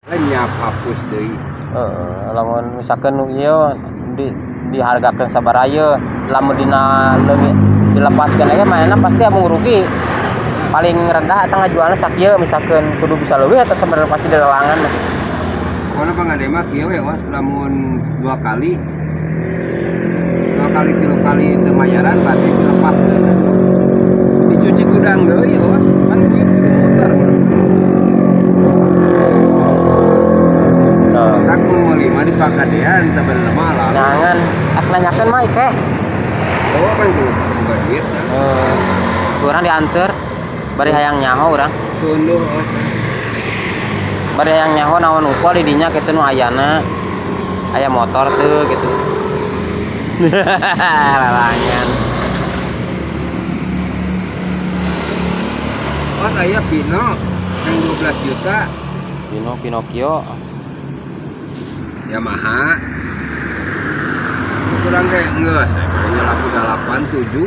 Lenyap hapus deui. Heeh, lamun misalkan nu ieu di dihargakeun sabaraha ieu, lamun dina leungit dilepaskeun ge manehna pasti amung rugi. Paling rendah eta ngajualna sakieu, misalkan kudu bisa leuwih eta sebenarnya pasti dilelangan mah. Pokona pangade mah kieu we, was, lamun dua kali dua kali tilu kali teu mayaran berarti dilepaskeun, dicuci gudang deui, was, kan duit kudu muter. Heeh. Tak mun meuli mah di Pagadean sabenerna mah lah. Nyangan, ak nanyakeun mah ike. Oh, kan kudu boga duit kan. Heeh. Kurang diantar bari hayang nyaho urang. Tunduh, os. Bari hayang nyaho naon ukol di dinya kitu nu ayana. Aya motor tuh gitu. Lalangan. Os, aya Pino yang 12 juta. Pino Pinocchio. Yamaha kurang kayak geus kayaknya laku 8 7.